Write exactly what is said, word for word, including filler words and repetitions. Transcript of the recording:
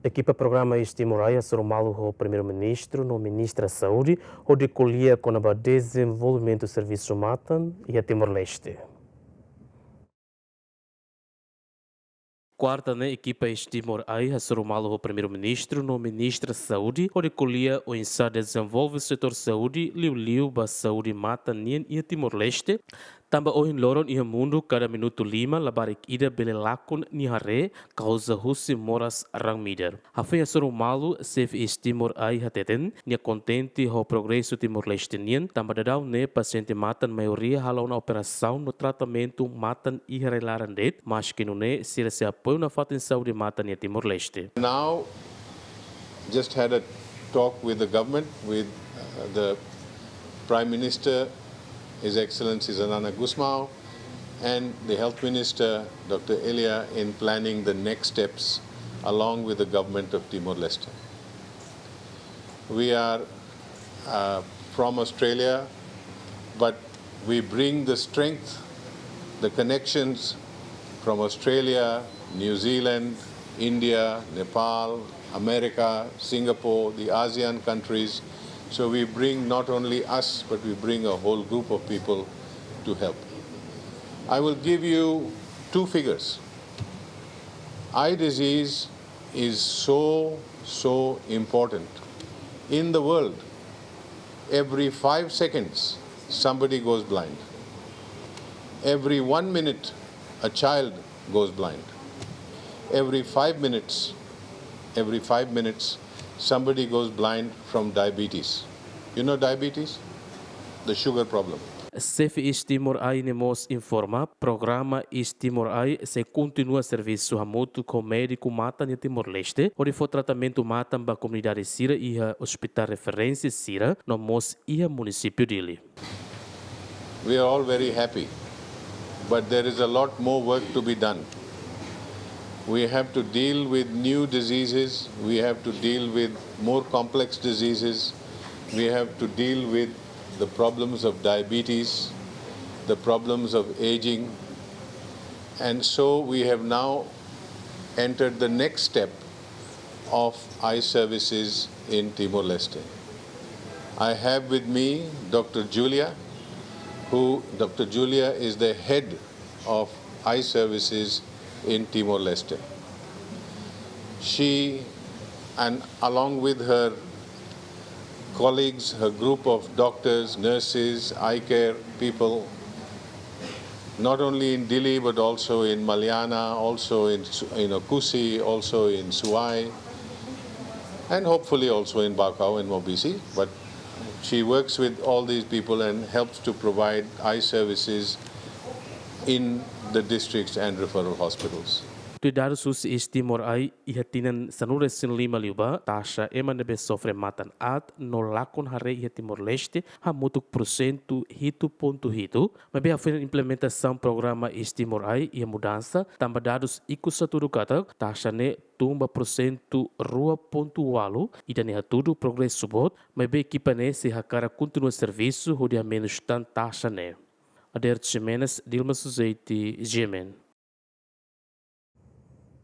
Ekipa programa East Timor Eye hasoru malu ho Primeiru-Ministru no Ministra Saúde, hodi ko'alia kona-ba dezenvolvimentu servisu matan iha Timor-Leste. Kuarta ne'e, ekipa East Timor Eye hasoru malu ho Primeiru-Ministru no Ministra Saúde, hodi ko'alia oinsá dezenvolve setór saúde, liuliu ba saúde matan nian iha Timor-Leste, tanba ohin loron iha mundu kada minutu lima labarik ida bele lakon nia haree kauza husi moras raan-midar. Hafoin hasoru malu, Xefe East Timor Eye hateten nia kontente ho progresu Timor-Leste nian, tanba daudaun ne'e pasiente matan maioria halo ona operasaun no tratamentu matan iha rai-laran de'it, maski nune'e sira sei apoiu nafatin saúde matan iha Timor-Leste. Now, just had a talk with the government, with, uh, the Prime Minister, His Excellency Xanana Gusmão, and the Health Minister, Doctor Elia, in planning the next steps along with the government of Timor-Leste. We are, uh, from Australia, but we bring the strength, the connections from Australia, New Zealand, India, Nepal, America, Singapore, the ASEAN countries. So we bring not only us, but we bring a whole group of people to help. I will give you two figures. Eye disease is so, so important. In the world, every five seconds, somebody goes blind. Every one minute, a child goes blind. Every five minutes, every five minutes, somebody goes blind from diabetes. You know diabetes? The sugar problem. Xefe East Timor Eye ne'e mós informa, programa East Timor Eye sei kontinua servisu hamutuk ho médiku matan iha Timor-Leste, hodi fó tratamentu matan ba komunidade sira iha ospitál referénsia sira, no mós iha munisípiu Dili. We are all very happy, but there is a lot more work to be done. We have to deal with new diseases, we have to deal with more complex diseases, we have to deal with the problems of diabetes, the problems of aging, and so we have now entered the next step of eye services in Timor-Leste. I have with me Doctor Julia, who, Doctor Julia is the head of eye services in Timor-Leste. She, and along with her colleagues, her group of doctors, nurses, eye care people, not only in Dili, but also in Maliana, also in Su-, in Oekusi, also in Suai, and hopefully also in Baucau and Maubisse. But she works with all these people and helps to provide eye services in the districts and referral hospitals. Tuir dadus husi East Timor Eye, iha tinan sanulu-resin-lima liubá, taxa ema ne'ebé sofre matan aat no lakon haree iha Timor-Leste hamutuk pursentu hitu pontu hitu, maibé hafoin implementasaun programa East Timor Eye iha mudansa, tanba dadus ikus hatudu katak taxa ne'e tun ba pursentu rua pontu ualu, ida-ne'e hatudu progresu boot, maibé ekipa ne'e sei hakarak kontinua servisu hodi hamenus tan taxa ne'e. Ader Ximenes, Dilma Suzeti, G M N.